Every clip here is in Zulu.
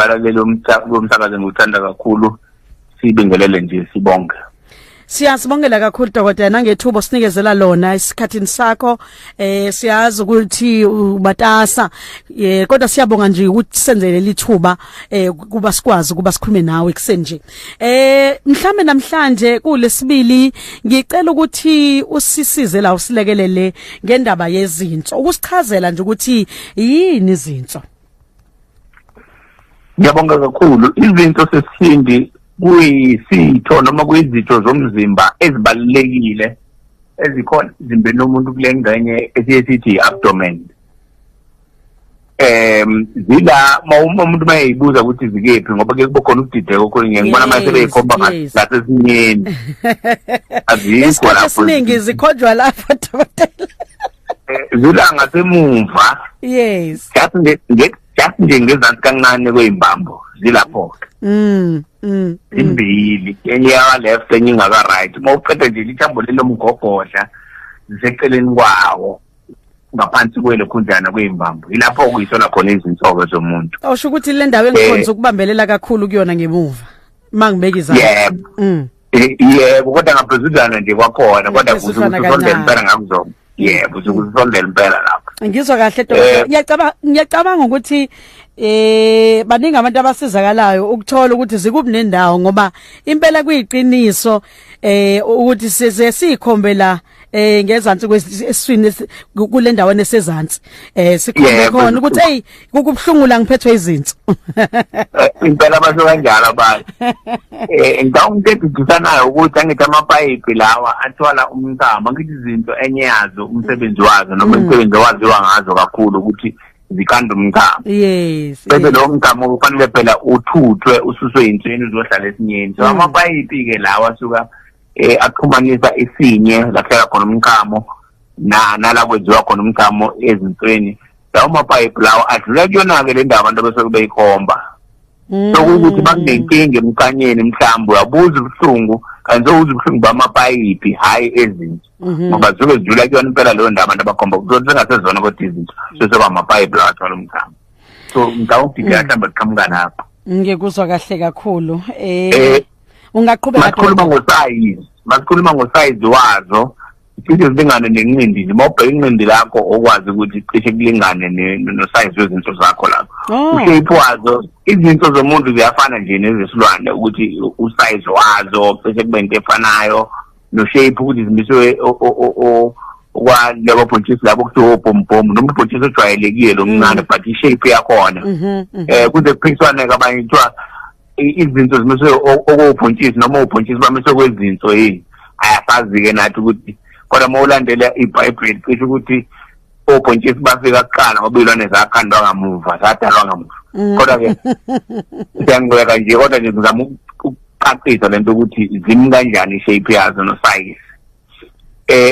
Nakubalaleli bomsakazo ngikuthanda kakhulu, sibingelele nje, sibonge. Siyasibongela kakhulu, dokotela, nangethuba sinikezela lona esikhathini sakho. Siyazi ukuthi umatasa, kodwa siyabonga nje ukuthi senzele lithuba kuba sikwazi kuba sikhulume nawe kusenje. Mhlambe namhlanje kulesibili ngicela ukuthi usisize la, usilekelele ngendaba yezinso, ukusichazela nje ukuthi yini izinso. Ngiyabonga kakhulu. Izinso sesindi kuyisitho noma kuyizitho zomzimba ezibalulekile ezikhona emzimbeni womuntu kule ngxenye esiye sithi abdomen. Zila uma umuntu mayeyibuza ukuthi zikephi, ngoba kuye kube khona ukudideka okukhulu. Ngiyangibona mase beyikhomba ngasesinyeni, azikho. Isikhathi lapho. Esiningi zikhonjwa lapho, dokotela. Zila ngasemuva. Just nje ngezansi kancane kweyimbambo zilapho. Imbili, enye yaka left, enye ingaka right. Uma uqeda nje lithambo lelomgogodla, ziseceleni kwawo ngaphansi kwelekhunjana kweyimbambo, ilapho kuyisona khona izinso zomuntu. Awusho ukuthi le ndawo engikhonza ukubambelela kakhulu kuyona ngemuva mangibeka izandla? Yebo. Yebo, kodwa ngaphezudlana nje kwakhona, kodwa Ngaphezudlwana usondela kancane. impela ngakuzona. Yebo, usukusondela impela lapho. Ngizwa kahle, dokotela. Ngiyacabanga ukuthi baningi abantu abasizakalayo ukuthola ukuthi zikuphi nendawo, ngoba impela kuyiqiniso ukuthi size sikhombe la ngezansi kwesiswini, kule ndawo nesezansi, sikhombe khona ukuthi hey, kukubuhlungu la, ngiphethwe izinso. Impela basho kanjalo abantu. Ngicabanga into edidisanayo ukuthi angithi amapayipi lawa athwala umchamo, angithi izinto enye yazo, umsebenzi wazo noma umsebenzi owaziwa ngazo kakhulu ukuthi zikhanda umchamo. Bese lowo mchamo kufanele phela uthuthwe, ususwe insweni, uzohlala esinyeni. So amapayipi-ke lawa asuka axhumanisa isinye la kuhlala khona umchamo na nala kwenziwa khona umchamo ezinsweni. Lawo mapayipi lawo adlula kuyona-ke le ndawo abantu abesuke beyikhomba. So ukuthi bakunenkinga emqanyeni, mhlawumbe uyabuza ubuhlungu, kanti sowuza ubuhlungu bamapayipi, hhayi ezinso, ngoba zisuke zidlula kuyona impela leyo ndawo abantu abakhomba kuthi sengasezona, kodwa izinso seseba amapayipi lawa athwala umchamo. So ngicabanga ukudideka mhlawumbe kuqhamuka lapho. Ngikuzwa kahle kakhulu. Ungaqhubeka. Masikhuluma ngosayizi, masikhuluma ngosayizi wazo, cishe zilingane nenqindi nje. Uma ubheka inqindi lakho, okwazi ukuthi cishe kulingane nosayizi wezinso zakho lapho. Ushape wazo, izinso zomuntu ziyafana nje nezesilwane, ukuthi usayizi wazo cishe kube into efanayo noshape, ukuthi zimiswe kwalabo bhontshisi labo kuthiwa obhombhomu noma ubhontshisi ojwayelekile lo mncane, but ishape yakhona kuze kuphikiswane kabanye, kuthiwa izinso zimiswe okobhontshisi noma ubhontshisi bamiswe kwezinso yini. Ayasazi-ke nathi ukuthi, kodwa uma ulandela iBhayibheli, cishe ukuthi obhontshisi bafika kuqala, ngoba iy'lwane zakhandwa ngamuva, zadalwa ngamuva. Kodwa-ke siyangibeka nje, kodwa nje ngizama ukucacisa lento ukuthi zimi kanjani, ishape yazo nosayizi.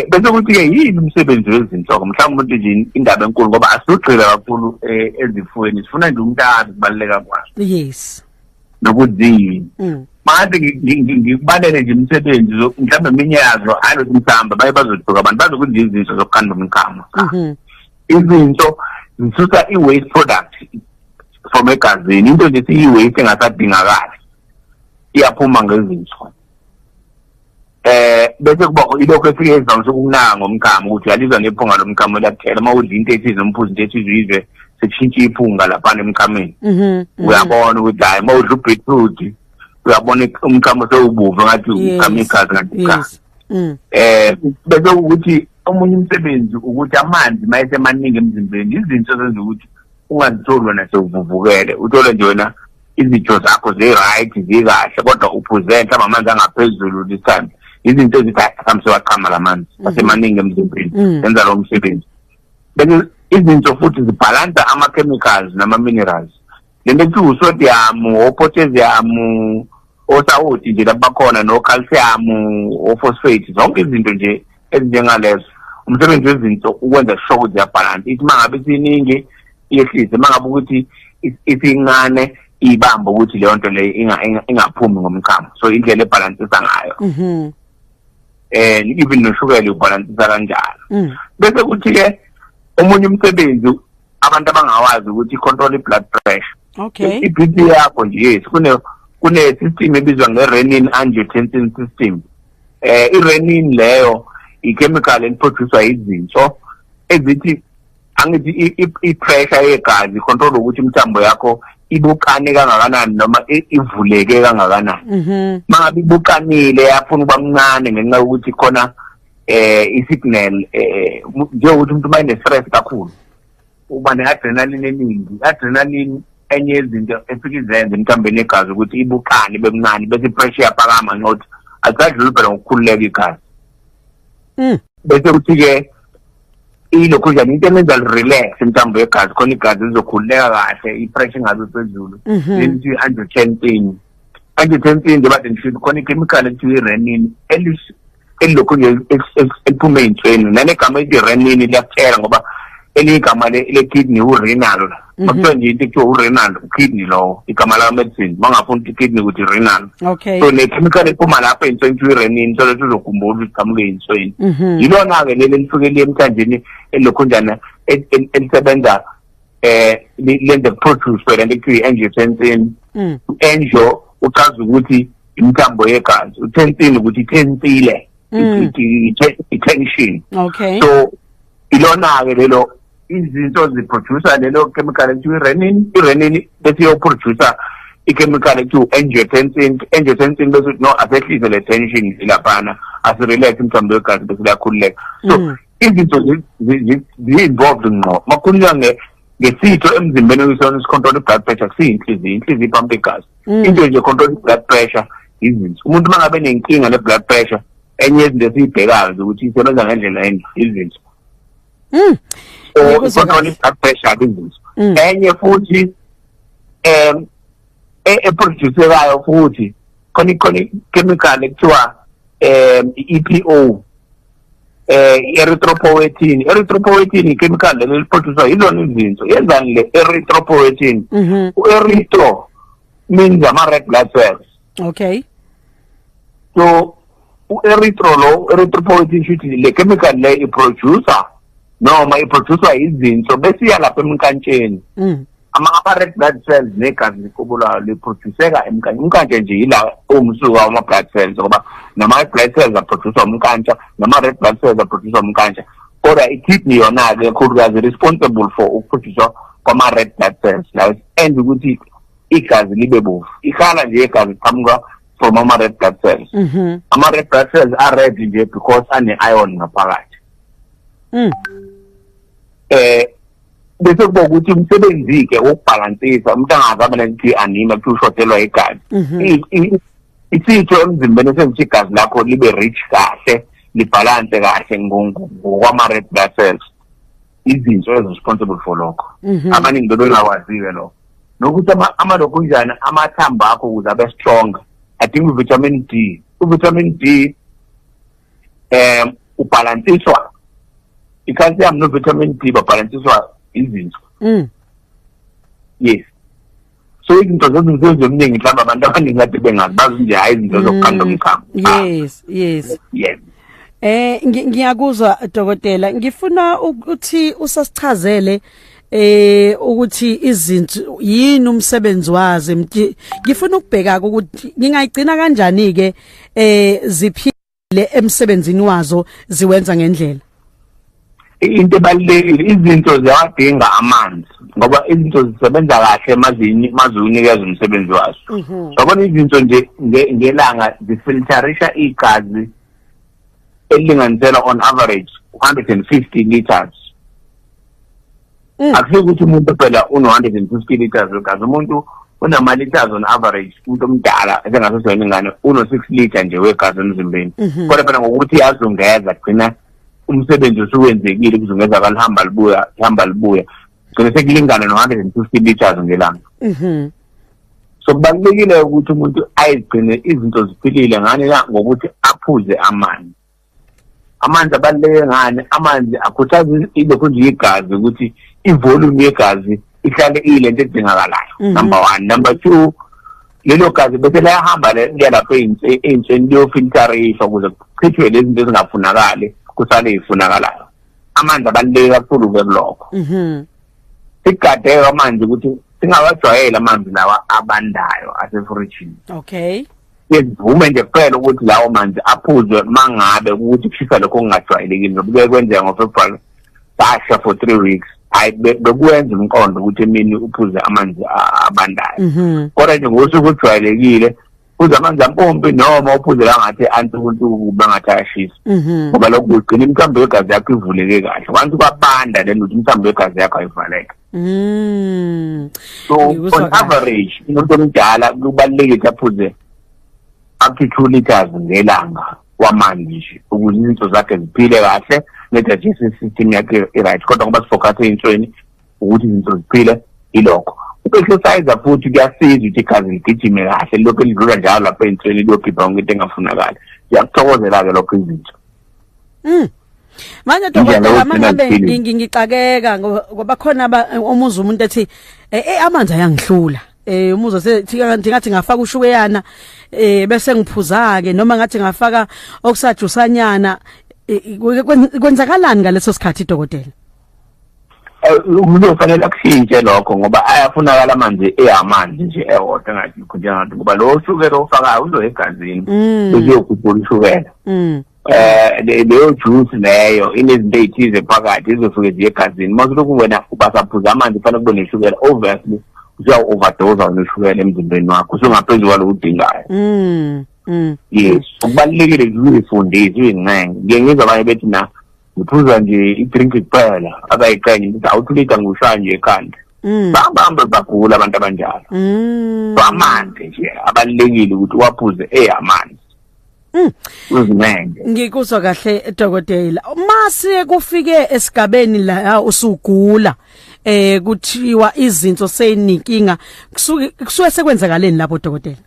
Bese kuthi-ke yini umsebenzi wezinso? Mhlawumbe umuntu nje indaba enkulu, ngoba asizogxila kakhulu ezifweni, sifuna nje umuntu azi ukubaluleka kwazo nokuthi ziyini. Manje ngikubalele nje imisebenzi, mhlawumbe eminye yazo, hayi lokuthi mhlawumbe baye bazothuka abantu, bazokuthi izinso zokukhanda umchamo. Izinso zisusa i-waste product from egazini, into nje siyi-waste engasadingakali iyaphuma ngezinso. Bese kuba ilokho efike ezivamise ukunaka ngomchamo, ukuthi uyalizwa nephunga lomchamo liyakuthela uma udla into ethize noma uphuza into ethize, uyizwe sekushintsha iphunga laphana emchameni. Uyabona ukuthi hayi, uma udla ubeetroot, uyabona umchamo sewubuve ngathi uchama igazi, kanti cha. Bese ukuthi omunye umsebenzi ukuthi amanzi mayesemaningi emzimbeni, izinto zenza ukuthi ungazitholi wena sewuvuvukele, uthole nje wena izitho zakho zi-right, zikahle, kodwa uphuze mhlawumbe amanzi angaphezulu this time. Izinto ezithi hayi, mhlawumbe sewaqhama la manzi asemaningi emzimbeni. Zenza lowo msebenzi. Bese izinto futhi zibhalansa ama-chemicals nama-minerals, lento ekuthiwa usodium, o-potassium, osawoti nje lapho bakhona, no-calcium, o-phosphate, zonke izinto nje ezinjengalezo. Umsebenzi wezinto ukwenza sure ukuthi ziyabhalansa, ithi uma ngabe isiningi iyehlise, uma ngabe ukuthi isincane ibambe ukuthi leyo nto leyo ingaphumi ngomchamo. So indlela ebhalansisa ngayo, even noshukela ubhalansisa kanjalo. Bese kuthi ke omunye umsebenzi abantu abangawazi ukuthi control i-blood pressure. Okay. I-BP yakho nje, yes, kune system ebizwa nge-renin angiotensin system. I-renin leyo i-chemical eliproducwa izinso ezithi, angithi i-pressure yegazi control ukuthi imithambo yakho ibukane kangakanani noma ivuleke kangakanani. Mangabe ibukanile, yafuna ukuba mncane ngenxa yokuthi khona i-signal, njengokuthi umuntu uma ene-stress kakhulu uba ne-adrenaline eningi. I-adrenaline enye yezinto efike izenze emthambeni yegazi ukuthi ibukane, ibe mncane, bese i-pressure iyaphakama ngokuthi alisadluli phela ngokukhululeka igazi. Bese kuthi-ke ilokhu njani, into emenza relax imithambo yegazi khona igazi lizokhululeka kahle, i-pressure ingabi phezulu. Lento i-angiotensin, angiotensin nje bade ngisho khona i-chemical ekuthiwa i-renin elilokhu nje eliphuma ey'nsweni, nanegama elithi renin liyakutshela ngoba elinye igama le-kidney u-renal. Makuthiwa nje into ekuthiwa u-renal, u-kidney lowo, igama la-medicine mangafuna ukuthi i-kidney ukuthi renal. So ne-chemical ephuma lapho ey'nsweni kuthiwa i-renin, so lethi uzokhumbula ukuthi iqhamuke ey'nsweni. Yilona-ke leli elifike liye emthanjeni elilokhu njana elisebenza lenze produce lento ekuthiwa i-angiotensin. Angio uchaza ukuthi imithambo yegazi, utensin ukuthi itensile, i-tension. So ilona-ke lelo, izinto ziproducer lelo chemical ekuthiwa i-renin, i-renin bese iyoproducer i-chemical ekuthiwa angiotensin, angiotensin bese uthi no, asehlise le tension laphana, asirelax imithambo yegazi, bese liyakhululeka. So izinto zi-involved ngqo. Makhulunywa ngesitho emzimbeni okuyisona isicontrol i-blood pressure, kusiyinhliziyo, inhliziyo iphampa igazi. Into nje control i-blood pressure izinso. Umuntu uma ngabe nenkinga ne-blood pressure, enye yezinto esiyibhekayo nje ukuthi isebenza ngendlela yini izinso. So Ngikuzwa i-control kahle. i-blood pressure izinso. Enye futhi eproducekayo futhi khona chemical ekuthiwa i-EPO, erythropoietin. Erythropoietin i-chemical leli eliproducwa yizona izinso. Yenzani le erythropoietin? U-erythro means ama-red blood cells. So u-erythro lo, erythropoietin, shuthi le chemical le iproducer noma iproducwa izinso bese iya lapha emnkantsheni. Ama-red blood cells negazi liqubulayo liproduceka emnkantsheni. Umnkantsha nje yila owumsuka wama-blood cells, ngoba nama-blood cells aproducwa umnkantsha, nama-red blood cells aproducwa umnkantsha, kodwa i-kidney yona-ke kakhulukazi responsible for ukuproducwa kwama-red blood cells la enza ukuthi igazi libe bovu. Ikhala nje yegazi iqhamuka from ama-red blood cells. Ama-red blood cells are-red nje because ane-iron ngaphakathi. Bese kuba ukuthi umsebenzi ke wokubhalansisa umuntu angazi abe nento anemia, kuthiwa ushotelwa igazi. Isitho emzimbeni esenza igazi lakho libe rich kahle, libhalanse kahle ngokwama-red blood cells, izinso ezi-responsible for lokho. Abaningi bebengakwazi-ke lokho, nokuthi amalokhunjana amathambo akho ukuze abe strong adinga u-vitamin D. U-vitamin D ubhalansiswa i-calcium no-vitamin D, babhalansiswa izinso. Yes, so izinto zezimsebenzi eminingi, mhlawumbe abantu abaningi kade bengazi, bazi nje hhayi izinto zokukhanda umchamo. Yes. Yes. Ngiyakuzwa dokotela, ngifuna ukuthi usasichazele ukuthi izinto yini umsebenzi wazo. Ngifuna ukubheka ukuthi ngingayigcina kanjani ke ziphile emsebenzini wazo, ziwenza ngendlela. Into ebalulekile, izinto ziyawadinga amanzi ngoba izinto zisebenza kahle mazini maziwunikeza umsebenzi wazo. Yabona izinto nje ngelanga zifilterisha igazi elilinganiselwa on average 150 liters. Akusho ukuthi umuntu phela uno-150 liters wegazi. Umuntu unama-liters on average, umuntu omdala esengaseseyona ingane uno-6 liter nje wegazi emzimbeni. Kodwa phela ngokuthi iyazungeza, gcina umsebenzi usuwenzekile ukuzungeza, kalihamba libuya, lihamba libuya, gcina sekulingana no-150 liters ngelanga. So kubalulekile ukuthi umuntu ayigcine izinto ziphilile ngani na? Ngokuthi aphuze amanzi. Amanzi abaluleke ngani? Amanzi akhuthaza ilokhu nje igazi ukuthi ivolume yegazi ihlale iyilento edingakalayo. Number one. Number two, lelo gazi bese liyahamba liya lapho ey'nsweni liyofilterishwa ukuze kuchithwe lezi zinto ezingafunakali, kusale ey'funakalayo. Amanzi abaluleke kakhulu-ke kulokho. Sigadeke amanzi ukuthi Singawajwayeli amanzi lawa abandayo asefrijini. Okay. Sivume nje kuphela ukuthi lawo manzi aphuzwe mangabe ukuthi kushisa lokho okungajwayelekile, ngoba kuye kwenzeka ngoFebruary basha for 3 weeks. Hayi, bekuwenza umqondo ukuthi emini uphuze amanzi abandayo. Kodwa nje ngosuku ojwayelekile phuza amanzi ampompi noma uphuze la ngathi antukuntuku bengathi ayashisa, ngoba lokhu kugcina imithambo yegazi yakho ivuleke kahle. Once kwabanda then uthi imithambo yegazi yakho ayivaleke. So on average umuntu omdala kubalulekile ukuthi aphuze up to 2 liters ngelanga wamanzi nje ukuze izinto zakhe ziphile kahle ne-digestive system yakhe i-right. Kodwa ngoba sifocus ey'nsweni ukuthi izinto ziphile, ilokho uku-exercise futhi kuyasiza ukuthi igazi ligijime kahle, lokhu elidlula njalo lapha ey'nsweni liyokhipha yonke into engafunakali. Ziyakuthokozela-ke lokho izinto. Manje dokotela, mangabe ngixakeka ngoba khona umuzi umuntu ethi amanzi ayangihlula, umuzwa sethi ngathi ngafaka ushukeyana bese ngiphuza ke, noma ngathi ngafaka okusajusanyana, kwenzakalani ngaleso sikhathi, dokotela? Umuntu ufanele akushintshe lokho, ngoba ayafunakala amanzi, eyamanzi nje ewodwa engathi njengathi, ngoba lo shukela ofakayo uzoya egazini bese uyokhuphula ushukela. Leyo juice leyo inezinto ey'thize phakathi izofike ziye egazini. Uma usulokhu wena ubasaphuza amanzi kufanele kube neshukela, obviously usuyawu-overdose noshukela emzimbeni wakho, usungaphezu kwaloku udingayo. Yes, kubalulekile nje uyifundise, uyincenge. Ngike ngizwa abanye bethi na ngiphuza nje i-drink kuphela, abayiqenye ngithi awuthulita ngushaya nje ekhanda. Bambambe bagula abantu abanjalo. So amanzi nje abalulekile ukuthi uwaphuze eyamanzi. Uzincenge. Ngikuzwa kahle, dokotela. Mase kufike esigabeni la usugula, kuthiwa izinso seyinkinga, kusuke sekwenzakaleni lapho, dokotela?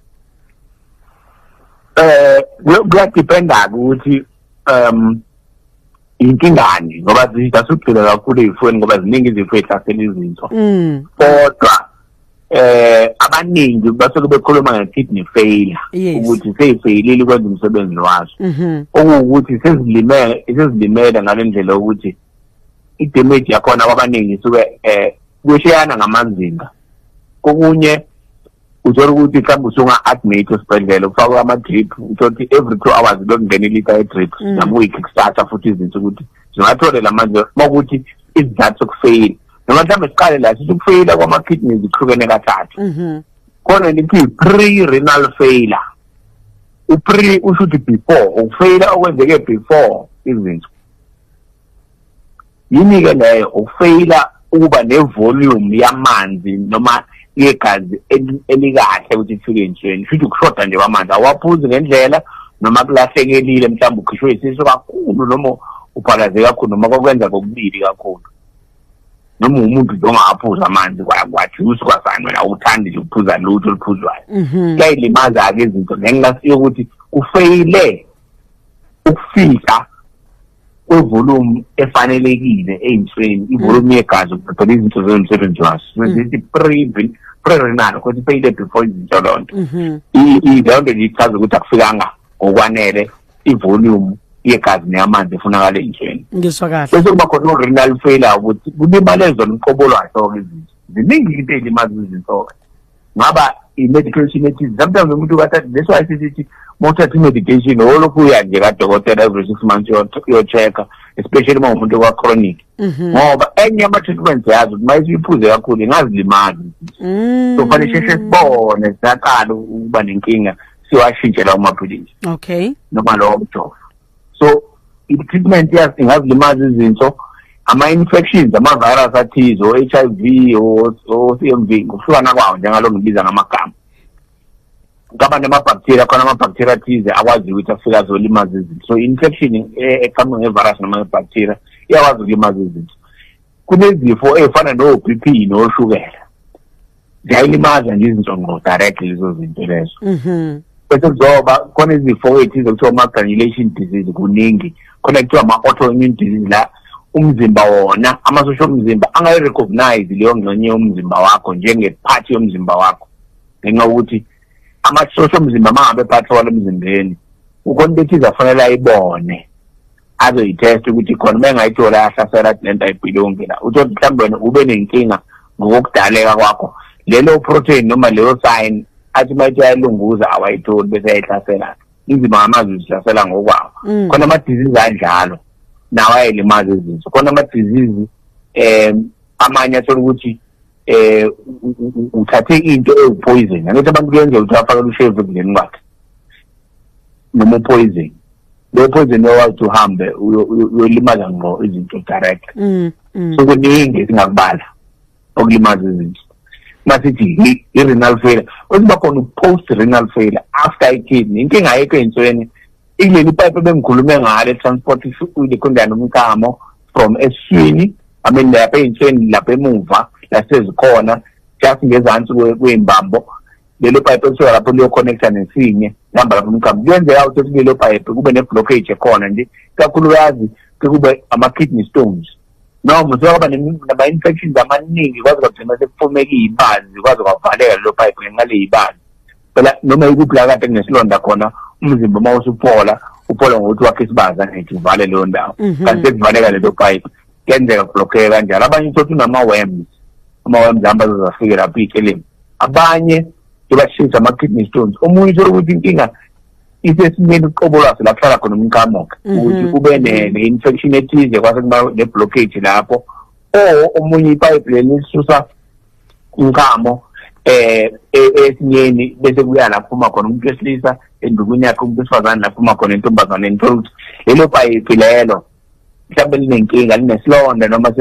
Kuyadependa ukuthi inkingani, ngoba zidasugcina kakhulu ey'fweni, ngoba ziningi izifo ey'hlasela izinso. Kodwa abaningi basuke bekhuluma nge-kidney failure, ukuthi seyifeyilile ukwenza umsebenzi wazo, okuwukuthi sezilimele, sezilimele ngale ndlela yokuthi i-damage yakhona kwabaningi isuke kushiyana ngamazinga. Kokunye uthola ukuthi mhlawumbe usunga-admit esibhedlela, ufakwe ama-drip, uthola ukuthi every 2 hours bekungena ilitha ye-drip, noma uyi-kickstarter futhi izinto ukuthi zingathole la manje makuthi isizathu sokufeyila. Noma mhlawumbe siqale la sithi ukufeyila kwama-kidneys kuhlukene kathathu. Khona lithi pre-renal failure. U-pre usho ukuthi before, ukufeyila okwenzeke before izinto. Yini-ke leyo? Ukufeyila ukuba ne-volume yamanzi noma yegazi elikahle ukuthi ifike ey'nsweni. Shuthi ukushoda nje kwamanzi, awaphuzi ngendlela, noma kulahlekelile, mhlawumbe ukhishwe isisu kakhulu, noma uphalaze kakhulu, noma kwakwenza kokubili kakhulu, noma umuntu nje ongawaphuza amanzi kwajuice kwasani, wena awuthandi nje ukuphuza lutho oluphuzwayo. Kuyayilimaza-ke izinto ngenxa yokuthi ufeyile ukufika kwevolume efanelekile ey'nsweni, ivolume yegazi, ukuphela izinto zomsebenzi waso. Sithi pre-renal ukuthi ifeyile before izinto loo nto. Leyo nto nje ichaza ukuthi akufikanga ngokwanele ivolume yegazi neyamanzi efunakala ey'nsweni. Ngizwa kahle. Bese kuba khona o-renal failure, ukuthi kulimale zona uqobo lwazo-ke izinto. Ziningi into ey'limaza izinso-ke, ngaba i-medication ethize sometimes umuntu kathatha. That's why sithi uma uthatha i-medication olokhu uya nje kadokotela every 6 months uyo-check-a, especially uma umuntu okwa-chronic, ngoba enye ama-treatments yazi ukuthi uma isuyiphuze kakhulu ingazilimaza. So fanele sheshe sibone sisaqala ukuba nenkinga, siwashintshe lawo maphilisi noma lowo mjovo. So i-treatment yazi ingazilimaza izinso, ama-infections, ama-virus athize, o-HIV, o-CMV ngokuhlukana kwawo, njengalo ngibiza ngamagama. Kaba nama-bacteria khona, ama-bacteria athize akwaziyo ukuthi afike azolimaza izinto. So i-infection eqhamuka nge-virus noma nge-bacteria iyakwazi ukulimaza izinto. Kunezifo ey'fana no-BP noshukela, ziyayilimaza nje izinto ngqo direct lezo zinto lezo. Bese kuzoba khona izifo ey'thize kuthiwa ama-granulation disease. Kuningi khona kuthiwa ama-autoimmune disease, la umzimba wona, amasosha omzimba angayi-recognize leyo ngxenye yomzimba wakho njengephathi yomzimba wakho, ngenxa yokuthi amasosha omzimba uma ngabe patrol emzimbeni ukhona into ethize afanele ayibone, azoyithesta ukuthi khona uma engayithola ayahlasela, athi lento ayibhilongi la. Uthole mhlawumbe wena ube nenkinga ngokokudaleka kwakho. Lelo protein noma leyo sign athi mayithi ayalunguza, awayitholi, bese ayihlasela inzima ngamazwi, zihlasela ngokwawo. Khona ama-disease anjalo nawo ayelimaza izinso. Khona ama-disease amanye athola ukuthi uthathe into ewu-poison. Angithi abantu kuyenzeka ukuthi afakele ushevu ekudleni kwakhe noma u-poison, leyo poison owathi uhambe uyolimaza ngqo izinto direct. So kuningi esingakubala okulimaza izinto. Masithi i-renal failure, kuba khona post renal failure after i-kidney. Inkinga ayikho ey'nsweni, ikuleli pipe ebengikhulume ngalo, transport ilekhondana umchamo from esiswini, I mean, lapha ey'nsweni, lapha emuva lasezikhona, just ngezansi kwey'mbambo. Lelo pipe elisuka lapho liyo-connecta nesinye, lihamba lapho umchamo. Kuyenzeka ukuthi kulelo pipe kube ne-blockage ekhona nje, kakhulukazi kube ama-kidney stones noma sekuba nama-infections amaningi, kwaze kwagcina sekufomeka iy'bazi, kwaze kwavaleka lelo pipe ngenxa ley'bazi. Phela noma ikuphi la kade kunesilonda khona, umzimba uma usuphola, uphola ngokuthi wakhe isibazi, angithi, uvale leyo ndawo. Kanti sekuvaleka lelo pipe, kuyenzeka ku-blockeke kanjalo. Abanye uthole unama-worms, ama-worms ahamba aze afike lapho iy'kelemu. Abanye ibashintsha ama-kidney stones. Omunye uthole ukuthi inkinga isesimeni uqobo lwaso, la kuhlala khona umchamo, ukuthi kube ne-infection ethize, kwase kuba ne-blockage lapho. Or omunye ipipe leli lisusa umchamo esinyeni, bese kuya la kuphuma khona umuntu wesilisa endukwini yakhe, umuntu wesifazane la kuphuma khona entombazaneni. Thola ukuthi lelo payipi lelo mhlawumbe linenkinga, linesilonda, noma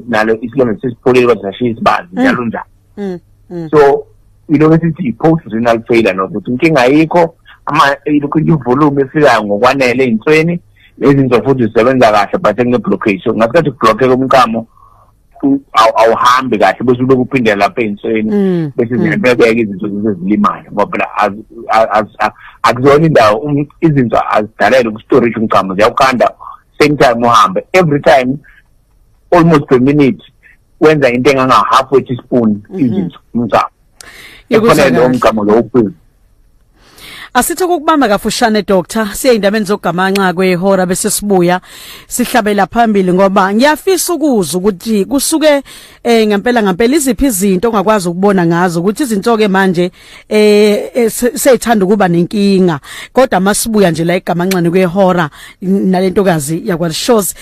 nalo isilonda sesipholile kodwa sashiya isibazi, njalo njalo. So yiloko esithi i-post renal failure lokho, ukuthi inkinga ayikho, ama ilokhu i-volume efikayo ngokwanele ey'nsweni, nezinso futhi zisebenza kahle, but sekune-blockage. So ngasikhathi ku-blockeka umchamo, awuhambi kahle, bese ube kuphindela lapha ey'nsweni, bese ziyabekeka izinto zize zilimale, ngoba phela akuzona indawo, izinto azidalele uku-storage umchamo, ziyawukhanda same time uhambe every time, almost per minute wenza into enganga half a teaspoon izinto umchamo. Ngikuzwa Ekufanele lowo kahle. mchamo lo uphuze. Asithi ukubamba kafushane, doctor, siye indabeni zokugamanxa kwehora, bese sibuya sihlabela phambili, ngoba ngiyafisa ukuzwa ukuthi kusuke ngempela ngempela iziphi izinto ongakwazi ukubona ngazo ukuthi izinto ke manje seyithanda ukuba nenkinga. Kodwa masibuya nje la egamanxeni kwehora nalentokazi yakwaShozi,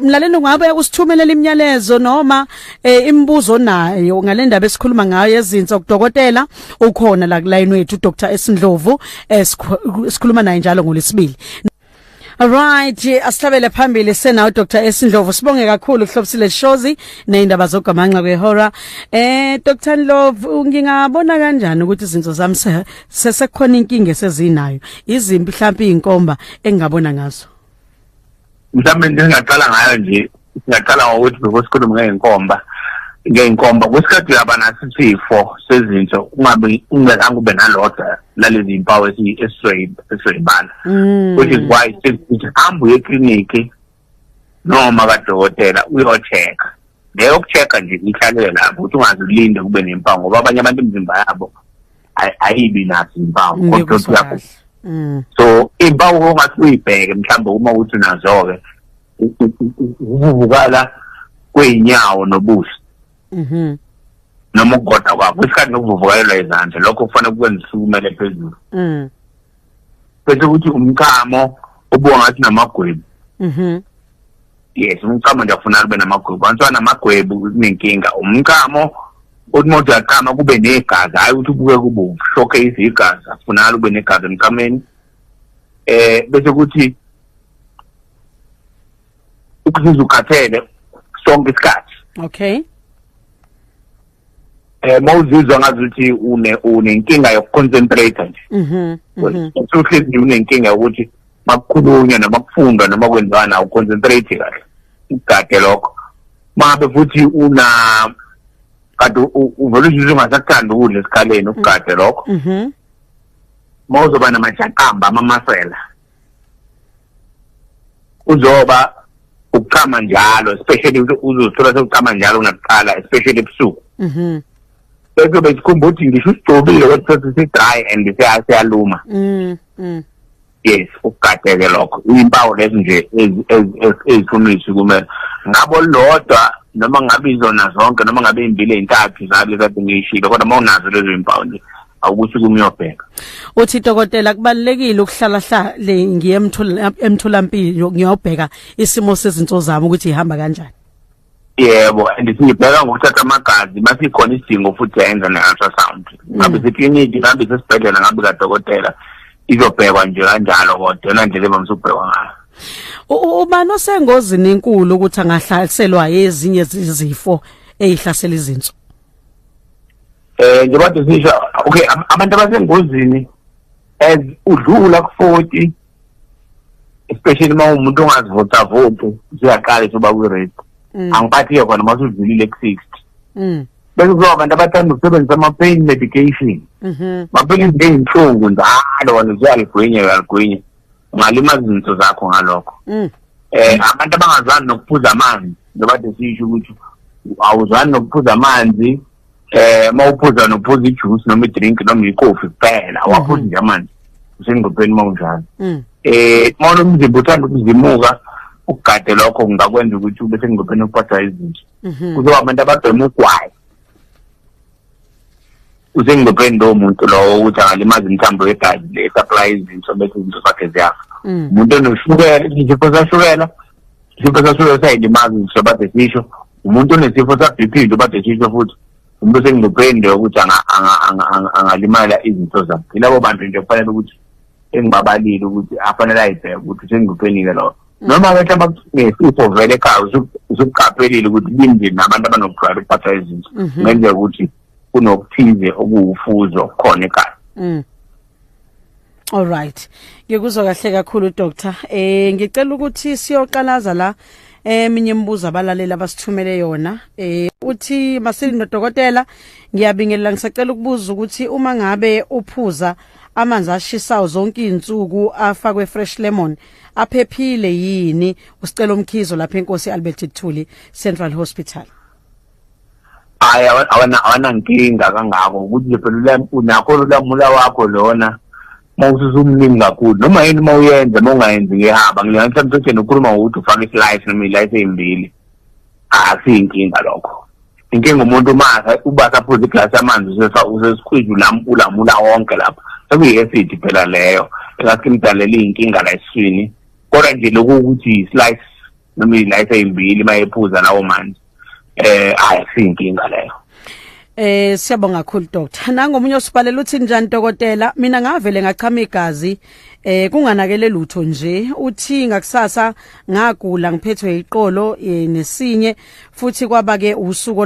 mlaleli, ungabe usithumelela imiyalezo noma imibuzo nayo ngalendaba esikhuluma ngayo ezinso kudokotela ukhona la ku-line wethu, Dr Esindlovu, sikhuluma naye njalo ngolesibili. Alright, asihlabele phambili senawo Dr Esindlovu. Sibonge kakhulu Hlobisile Shozi nezindaba zogamanxa kwehora. Dr Ndlovu, ngingabona kanjani ukuthi izinto zami sesekukhona inkinga esezinayo? Izimpi mhlawumbe inkomba engingabona ngazo? Mhlawumbe into engingaqala ngayo nje, singaqala ngokuthi before sikhulume ngey'nkomba, kwesikhathi uyaba naso isifo sezinso ungabe ungezange ube nalodwa lalezi mpawu esizoyibala, which is why sithi hamba uye ekliniki noma kadokotela uyo-check-a. Leyo yoku-check-a nje ihlalele lapho ukuthi ungaze ulinde kube nempawu, ngoba abanye abantu imizimba yabo ayibi nazo impawu, kodwa Ngikuzwa uyagula. kahle. So impawu ongathi uyibheke mhlawumbe uma uthi unazo-ke, ukuvuvukala kwey'nyawo nobuso noma ukugoda kwakho isikhathi nokuvuvukalelwa izandla, lokho kufanele kukwenza usukumele phezulu. Bese kuthi umchamo obuka ngathi namagwebu. Yes, umchamo nje akufuneka kube namagwebu. Once namagwebu, kunenkinga. Umchamo uthi uma uyaqama kube negazi, hayi ukuthi ubuke kubomvu, showcase igazi, akufunakala ube negazi emchameni. Bese kuthi ukuzizwa ukhathele sonke isikhathi. Mawuzizwa ngazuthi unenkinga yoku-concentrate nje, usuhlezi unenkinga yokuthi makukhulunywa noma kufundwa noma kwenziwana, awu-concentrate kahle, ugade lokho. Mabe futhi una kade uvele uzizwe ungasakuthandi ukudla esikhaleni, ukugade lokho. Mawuzoba namajaqamba, amamasela, uzoba ukuchama njalo, especially uzothola sekuchama njalo kunakuqala, especially ebusuku. Bese besikhumba ukuthi ngisho usigcobile kodwa sesi-dry and siyaluma. Yes, ukugadeke lokho. Impawu lezi nje ezifuna uyisukumela ngabo lodwa. Noma ngabe izona zonke, noma ngabe imbili, ey'ntathu zale kade ngiyishilo, kodwa uma unazo lezo yimpawu nje, awukuthi kumuyobheka. Uthi, dokotela, kubalekile ukuhlala hlale ngiye emtholampilo ngiyobheka isimo sezinto zami ukuthi ihamba kanjani? Yebo, and siyibheka ngokuthatha amagazi, masikhona isidingo futhi yenza ne-ultrasound. Ngabe sekliniki, ngabe sesibhedlela, ngabe kadokotela, izobhekwa nje kanjalo, kodwa yona ndlela evamise ukubhekwa ngayo. Ubani osengozini enkulu ukuthi angahlaselwa ezinye izifo ezihlasela izinso? Njengoba sisho, okay, abantu abasengozini as udlula ku-40, especially uma umuntu ongazivocavoci, usuyaqala usuba kwi-risk. Angiphathi-ke khona uma usudlulile ku-60. Bese kuzoba abantu abathanda ukusebenzisa ama-pain medication, maphilisi ngey'nhlungu njalo, wena usuyaligwinya, uyaligwinya, ungalimaza izinto zakho ngalokho. Abantu abangazwani nokuphuza amanzi, njengoba sisho ukuthi awuzwani nokuphuza amanzi, mawuphuza nophuza ijuice noma idrink noma ikofi kuphela, awaphuzi nje amanzi, usengcupheni mawunjalo. Mawona umzimba uthanda ukuzimuka, ukugade lokho kungakwenza ukuthi ube sengcupheni yokuphathwa izinto. Kuzoba abantu ababhema ugwayi, usengcupheni lowo muntu lowo ukuthi angalimaza imithambo yegazi le supply izinso, bese izinto zakhe ziyafa. Umuntu onoshukela, isifo sashukela, isifo sashukela sayilimaza izinso bade sisho. Umuntu onesifo sa-BP nje bade sisho futhi, umuntu osengcupheni nje ukuthi angalimala izinto zakhe. Yilabo bantu nje kufanele ukuthi engibabalile ukuthi afanele ayibheke ukuthi usengcupheni-ke lowo, noma-ke mhlawumbe ngesifo vele ekhaya usukuqaphelile ukuthi kimndeni nabantu abanokujwayela ukuphathwa izinto, kungenzeka ukuthi kunokuthize okuwufuzo khona ekhaya. Alright. Ngikuzwa kahle kakhulu, doctor. Ngicela ukuthi siyoqalaza la eminye imibuzo abalaleli abasithumele yona. Uthi, "Masili nodokotela, ngiyabingelela, ngisacela ukubuza ukuthi uma ngabe uphuza amanzi ashisayo zonke izinsuku afakwe fresh lemon, aphephile yini?" Usicela umkhizo lapha enkosi Albert Luthuli Central Hospital. Hayi, awanankinga kangako, ukuthi nje phela unakho ulamula wakho lona mawususumningi kakhulu, noma yini uma uyenza, uma ungayenzi ngehaba. Ngilinganisa mthethweni ukhuluma ngokuthi ufake islice noma ilayisi ey'mbili, akusiyinkinga lokho. Inkinga umuntu uma uba saphuza iglasi yamanzi, usesikhwiza ulamula wonke lapho, sekuyi-acid phela leyo engathi imdalela iy'nkinga la esiswini. Kodwa nje lokhu ukuthi i-slice noma iy'layisi ey'mbili uma ephuza lawo manzi, hayi, akusiyinkinga leyo. Siyabonga kakhulu, doctor. Nangomunye osibhalela uthi, "Njani dokotela, mina ngavele ngachama igazi kunganakele lutho nje." Uthi, "Ngakusasa ngagula ngiphethwe iqolo nesinye futhi, kwaba ke usuku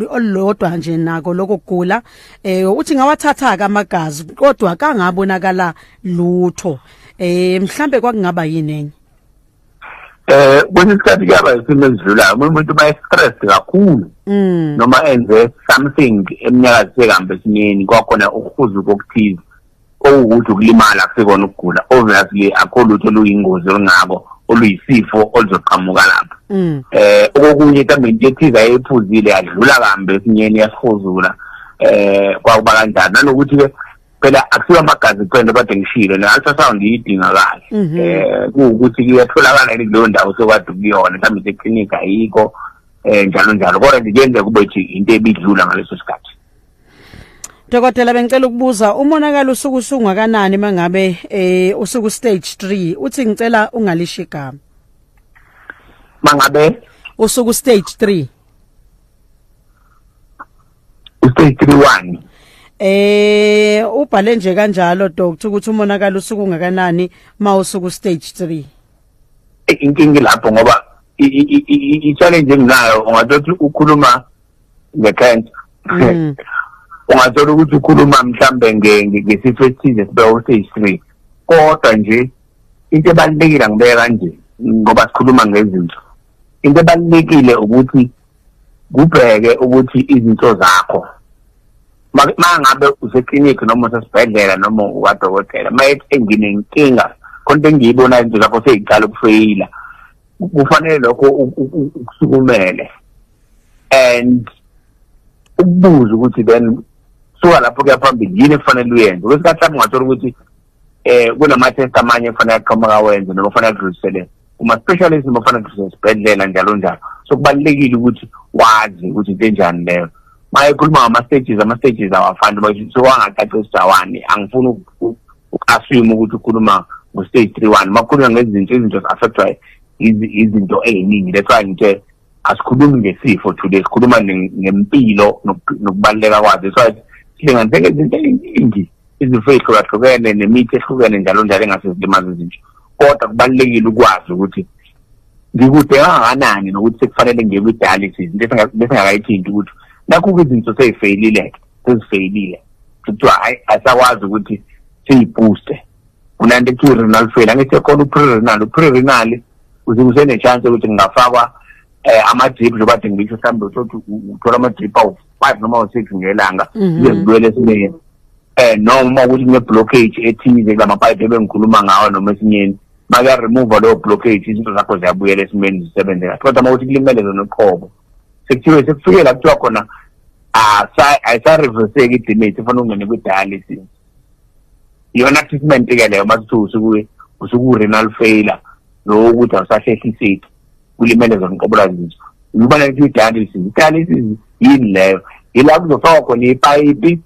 olulodwa nje nako lokho kugula." Uthi ngawathatha ke amagazi kodwa kangabonakala lutho. Mhlambe kwakungaba yini enye? Kwesinye isikhathi kuyaba isimo esidlulayo, umuntu uma stressed kakhulu noma enze something eminyakazise kambe esimeni, kwakhona ukuhuzuka okuthize okuwukuthi ukulimala, akusikona ukugula. Obviously akho lutho oluyingozi olungako oluyisifo oluzoqhamuka lapho. Okokunye mhlawumbe into ethize ayephuzile yadlula kambe esinyeni, yasihuzula, kwakuba kanjani. Nanokuthi ke phela akusiwo amagazi kuphela, kade ngishilo, ne-ultrasound iyidingakala. Kuwukuthi kuyatholakala yini kuleyo ndawo sekade kuyona, mhlawumbe iseklinikhi ayikho, njalo njalo. Kodwa nje kuyenzeka kube thi into ebidlula ngaleso sikhathi. Dokotela, bengicela ukubuza, umonakalo usuku usungakanani mangabe usuku stage 3? Uthi ngicela ungalisho igama. Mangabe usuku stage 3. Stage 3 1? Ubhale nje kanjalo, doctor, ukuthi umonakalo usuku ungakanani mawusuku stage 3. Inkinga lapho ngoba i-challenge enginayo, ungathola ukhuluma nge-cancer, ungathola ukuthi ukhuluma mhlambe ngesifo esithize sibeka stage 3, kodwa nje into ebalulekile, angibeka kanje ngoba sikhuluma ngezinto, into ebalulekile ukuthi kubheke ukuthi izinto zakho, ma ngabe useklinikhi noma usesibhedlela noma ukwadokotela, ma ethi enginenkinga khona, into engiyibona, izinto zakho seyiqala ukufeyila, kufanele lokho ukusukumele and ukubuza ukuthi then suka lapho kuya phambili yini ekufanele uyenze. Kwesikhathi mhlawumbe ungathola ukuthi kunama-test amanye kufanele aqhamuka awenze noma kufanele adlulisele. Kuma-specialist noma kufanele usesibhedlela, njalo njalo. So kubalulekile ukuthi wazi ukuthi into enjani leyo. Uma ekhuluma ngama-stages, ama-stages awafani, so wangacacisa awani. Angifuni uku-assume ukuthi ukhuluma ngo-stage 3 1. Uma kukhulunywa ngezinto, izinto zi-affectwa izinto ey'ningi. That's why ngithe asikhulumi ngesifo today, sikhuluma ngempilo nokubaluleka kwazo. That's why silinganise ngezinto ey'ningi, izifo ey'hlukahlukene nemithi ehlukene, njalo njalo, engase zilimaze izinto. Kodwa kubalulekile ukwazi ukuthi ngikude kangakanani nokuthi sekufanele ngiye kwi-dialysis, into besingakayithinti ukuthi nakho izinto sey'feyilile-ke, sezifeyilile, kuthiwa hayi, asakwazi ukuthi siyibooste. Kunanto ekuthiwa i-renal failure. Angithi khona u-pre-renal. U-pre-renal uze usene-chance yokuthi kungafakwa ama-drip, njengoba kade ngisho, mhlawumbe uthole uthola ama-drip awu-5 noma awu-6 ngelanga, zize zibuyele esimeni, noma ukuthi kune-blockage ethize kulamapayipi ebengikhuluma ngawo noma esinyeni. Makuya-remove leyo blockage, izinto zakho ziyabuyela esimeni, zisebenze kahle. Kodwa uma ukuthi kulimele zona uqobo, sekuthiwe sekufike la kuthiwa khona ayisa-reverseki i-damage, kufanele ungene kwi-dialysis. Iyona treatment-ke leyo. Uma kuthi usuku-renal failure, lo ukuthi awusahlehliseki, kulimele zona uqobo lwazinto, ubona ukuthi i-dialysis. I-dialysis yini leyo? Yila kuzofakwa khona ipayipi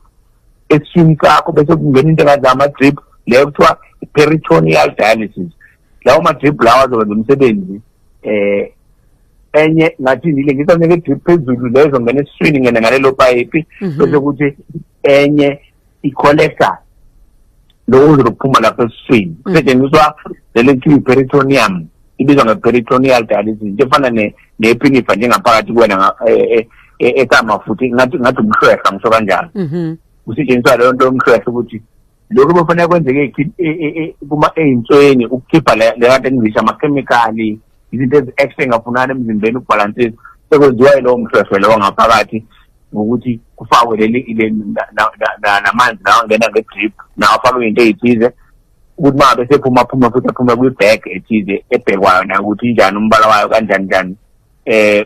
esiswini sakho, bese kungena into engathi ama-drip, leyo kuthiwa i-peritoneal dialysis. Lawo ma-drip lawo azokwenza umsebenzi, enye ngathi ile ngisane drip phezulu, leyo izongena esiswini, ngene ngalelo payipi, bese kuthi enye i-collector lokhu kuzokuphuma lapho esiswini. Kusetshenziswa leli kuthiwa i-peritoneum, ibizwa nge-peritoneal dialysis, into efana nephinifa njengaphakathi kuwena, esamafutha, ngathi umhlwehla, ngisho kanjalo. Kusetshenziswa leyo nto yomhlwehla ukuthi lokhu befanele kwenzeke kuma ey'nsweni, ukukhipha le kade ngisho amakhemikhali, izinto ezi-extra engafunani emzimbeni, ukubhalansisa, sekwenziwa yilowo mhlwehlwe lowo ngaphakathi, ngokuthi kufakwe leli namanzi lawa angena nge-drip, nawo afakwe into ey'thize, ukuthi uma ngabe sephuma phuma futhi aphume kwi-bag ethize ebhekwayo nayo ukuthi injani, umbala wayo kanjani njani.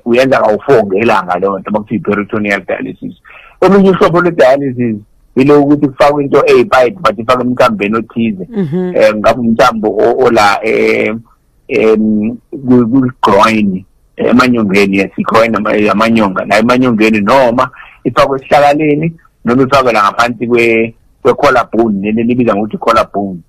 Uyenza kawu-4 ngelanga leyo nto, makuthiwa i-peritoneal dialysis. Olunye uhlobo lwe-dialysis yilo ukuthi kufakwe into eyipipe, but ifakwe emthambeni othize, ngabe umthambo ola ku-groin, emanyongeni, yes, i-groin, amanyonga la emanyongeni, noma ifakwe esihlakaleni, noma ifakwe la ngaphansi kwe-collarbone, leli libiza ngokuthi collarbone.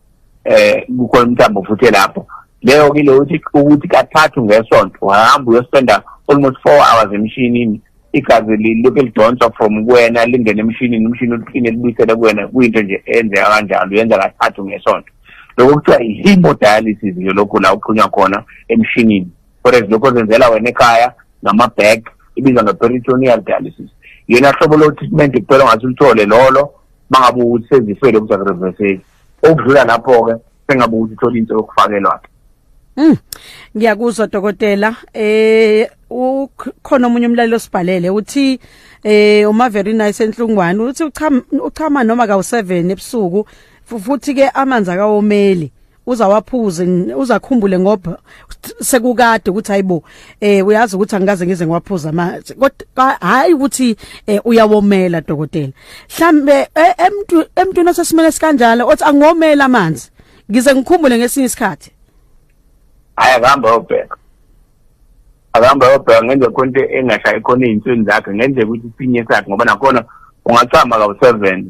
Kukhona umthambo futhi lapho. Leyo kile ukuthi kathathu ngesonto uhamba uyospenda almost 4 hours emshinini, igazi lilokhu lidonswa from kuwena, lingene emshinini, umshini ulikline, libuyisele kuwena. Kuyinto nje eyenzeka kanjalo, uyenza kathathu ngesonto. Lokho kuthiwa i-hemodialysis nje, lokhu la uxhunywa khona emshinini, whereas lokho ozenzela wena ekhaya ngama-bag ibizwa nge-peritoneal dialysis. Yena hlobo lo-treatment kuphela ongathi ulithole lolo mangabe ukuthi sezifele ukuthi akureverseki. Okudlula lapho-ke sengabe ukuthi uthole into yokufakelwa-ke. Ngiyakuzwa, dokotela. Ukhona omunye umlaleli osibhalele, uthi uma very nice enhlungwane, uthi uchama noma kawu7 ebusuku, futhi ke amanzi akawomeli, uzawaphuze, uzakhumbule ngoba sekukade ukuthi hayibo, uyazi ukuthi angikaze ngize ngiwaphuza amanzi, kodwa hayi ukuthi uyawomela, dokotela. Mhlambe emntu emntwini osesimene sikanjalo othi angomela amanzi, ngize ngikhumbule ngesinye isikhathi. Hayi, akuhambe ayobheka, akuhambe ayobheka. Ngenze khona into engashayi khona ey'nsweni zakhe, ngenzeka ukuthi isinye sakhe, ngoba nakhona ungachama kawu-7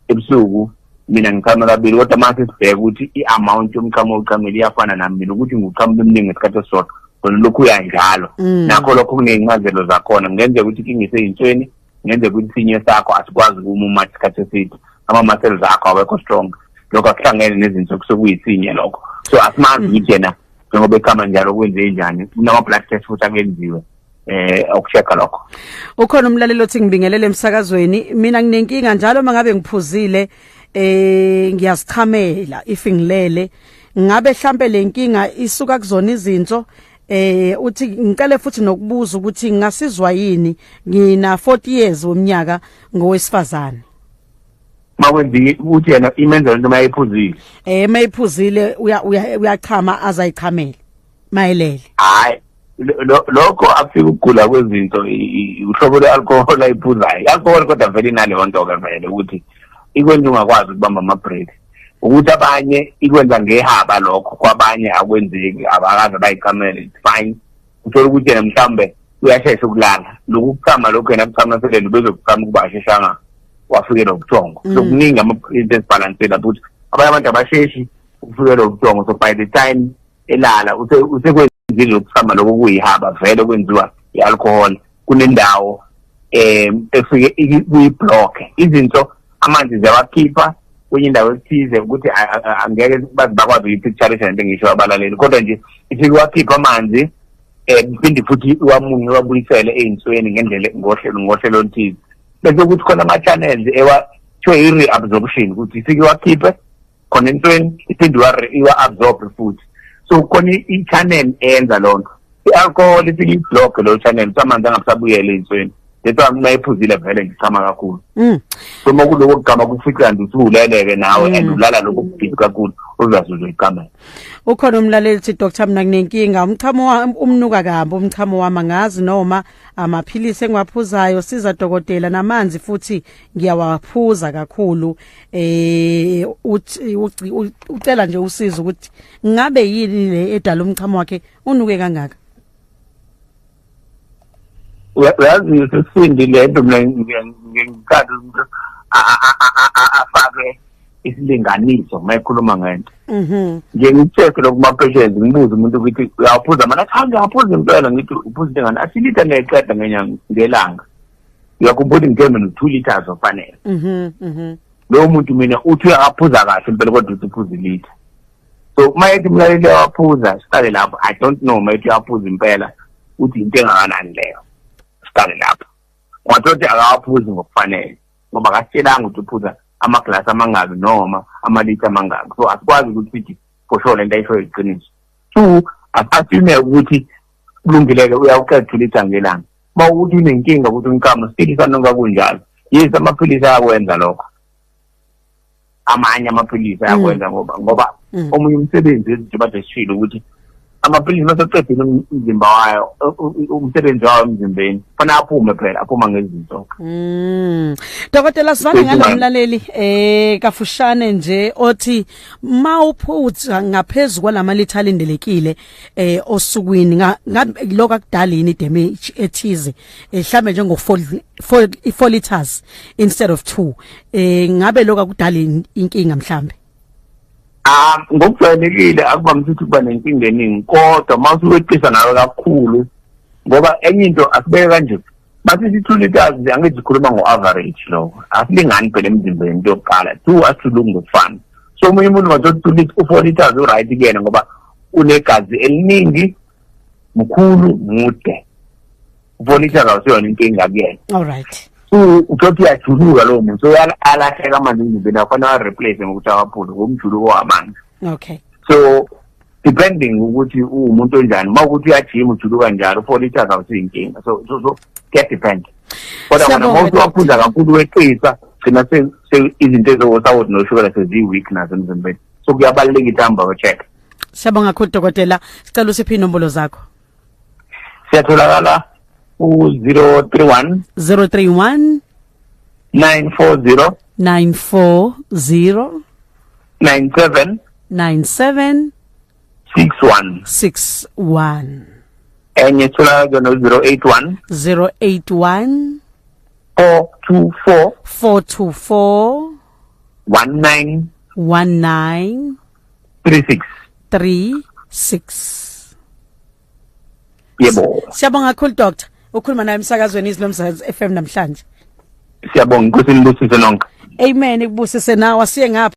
ebusuku, mina ngichama kabili, kodwa uma sesibheka ukuthi i-amount yomchamo owuchamile iyafana nami mina, ukuthi ngiwuchama eminingi ngesikhathi esisodwa, kona lokhu uyanjalo. Nakho lokho kuney'ncazelo zakhona. Kungenzeka ukuthi inkinga isey'nsweni, kungenzeka ukuthi isinye sakho asikwazi ukumumatha isikhathi eside, ama-muscles akho awekho strong, lokho akuhlangene nezinto kusukuyisinye lokho. So asimazi ukuthi yena njengoba echama njalo kwenze njani. Kunama-blood test futhi akuyenziwe ukuchecka lokho. Ukhona umlaleli othi, "Ngibingelele emsakazweni, mina nginenkinga njalo mangabe ngiphuzile ngiyazichamela if ngilele. Ngabe mhlambe lenkinga isuka kuzona izinso?" Uthi ngicela futhi nokubuza ukuthi ngingasizwa yini, ngina 40 years weminyaka, ngowesifazane. Makwenziwe ukuthi yena imenza lento mayiphuzile? Mayiphuzile uyachama azayichamela mayelele. Hayi, lokho afika ukugula kwezinto, uhlobo lwe-alcohol ayiphuzayo, i-alcohol kodwa vele inaleyo nto-ke vele ukuthi ikwenza ungakwazi ukubamba ama-break. Ukuthi abanye ikwenza ngehaba lokho, kwabanye akwenzeki, abakaze bayichamele, it's fine. Uthola ukuthi yena mhlawumbe uyashesha ukulala, lokhu kuchama lokhu yena kuchama selele, bezokuchama ukuba asheshanga wafikelwa ubuthongo. So kuningi into ezibhalansela ukuthi abanye abantu abasheshi ukufikelwa ubuthongo, so by the time elala usekwenzile ukuchama lokho kuyihaba vele kwenziwa i-alcohol. Kunendawo efike kuyi-block izinto, amanzi ziyawakhipha kwenye indawo ethize, ukuthi angeke baze bakwazi ukuyipicturisha lento engisho abalaleli, kodwa nje ifike wakhipha amanzi, phinde futhi iwamunye wabuyisele eyinsweni ngendlela ngohlelo oluthize, bese kuthi khona ama-channels ewa kuthiwa i-reabsorption, ukuthi ifike iwakhiphe khona entsweni, iphinde iwa-absorb futhi. So khona i-channel eyenza lonto, i-alcohol ifike i-block lo channel, so amanzi angabisabuyela ey'nsweni. That's why uma ephuzile vele ngichama kakhulu. So uma kuloko kugama kufica nje usuwuleleke nawe and ulala lokho kubhizi kakhulu, obviously uzoyichamela. Ukhona umlaleli uthi, "Doctor, mina nginenkinga, umchamo wami umnuka kabi, umchamo wami, angazi noma amaphilisi engiwaphuzayo. Siza dokotela, namanzi futhi ngiyawaphuza kakhulu." Uthi ucela nje usizo ukuthi ngabe yini le edala umchamo wakhe unuke kangaka. Uyazi sesifindi le nto, mina ngicela umuntu afake isilinganiso uma ekhuluma ngento. Ngiye ngi-check lokhu kuma-patients, ngibuze umuntu ukuthi uyawuphuza mana, athi, "Hawu, ngiyawuphuza impela." Ngithi, "Uphuza into engani?" Athi, "Ilitha ngiyayiqeda ngenyanga, ngelanga." Uyakhumbula ngithe mina 2 liters ofanele. Mhm mhm Lowo muntu mina uthi uyaphuza kahle impela, kodwa uthi uphuza ilitha. So uma ethi umlaleli uyawaphuza, siqale lapho. I don't know, uma ethi uyaphuza impela, uthi into engakanani leyo? Siqale lapho. Ungathola ukuthi akawaphuzi ngokufanele, ngoba akasitshelanga ukuthi uphuza amaglasi amangaki noma amalitha amangaki, so asikwazi ukuthi sithi for sure lento ayishoyo iqiniso. Two, asi-assume ukuthi kulungileke, uyawuqeda 2 litha ngelanga. Uma ukuthi unenkinga ukuthi umchamo still isanonka kunjalo, yes, amaphilisi ayakwenza lokho, amanye amaphilisi ayakwenza, ngoba omunye umsebenzi wezinto bade sishilo ukuthi amaphilisi masecedile umzimba wayo, umsebenzi wayo emzimbeni, fanele aphume phela, aphuma ngezinto. Dokotela, sivale ngalomlaleli kafushane nje othi mawuphutha ngaphezulu kwalamalitha alindelekile osukwini, ngabe lokho akudala yini damage ethize, mhlambe njengo 4 4 liters instead of 2, ngabe lokho akudala inkinga mhlambe? Ah, ngokujwayelekile akuvamise ukuthi kuba nenkinga eningi, kodwa uma usuweqisa nawe kakhulu, ngoba enye into asibeke kanje, bathi 2 liters, angithi sikhuluma ngo-average lokho, asilingani phela emzimbeni, into yokuqala. Two, asijuluki ngokufana, so omunye umuntu ngathola 2 liters, u-4 liters u-right kuyena, ngoba unegazi eliningi, mkhulu, mude, u-4 liters awusiyona inkinga kuyena. All right. So uthothi uyajuluka lowo muntu, so alahleka amanzi emzimbeni, afanele areplace ngokuthi awaphuze ngomjuluko wamanzi. So depending ukuthi uwumuntu onjani, uma ukuthi uyajima, ujuluka njalo, 4 liters awusiyinkinga. So kuya-depend, kodwa kona Siyabonga, uma usuwaphuza kakhulu weqisa, gcina izinto ezosawoti noshukela seziyi-weak nazo emzimbeni, so kuyabaluleka ukuthi hamba check. Siyabonga kakhulu dokotela, sicela usiphe inombolo zakho. Siyatholakala ku-031 031 940 940 97 97 61. 61. Enye itholakala no-081 081 424 424 19 19 36. 36. Yebo. Siyabonga kakhulu doctor, ukhuluma naye emsakazweni Izwi Lomzansi FM namhlanje. Siyabonga, inkosi nibusise nonke. Amen, ikubusise nawe. Asiye ngapha.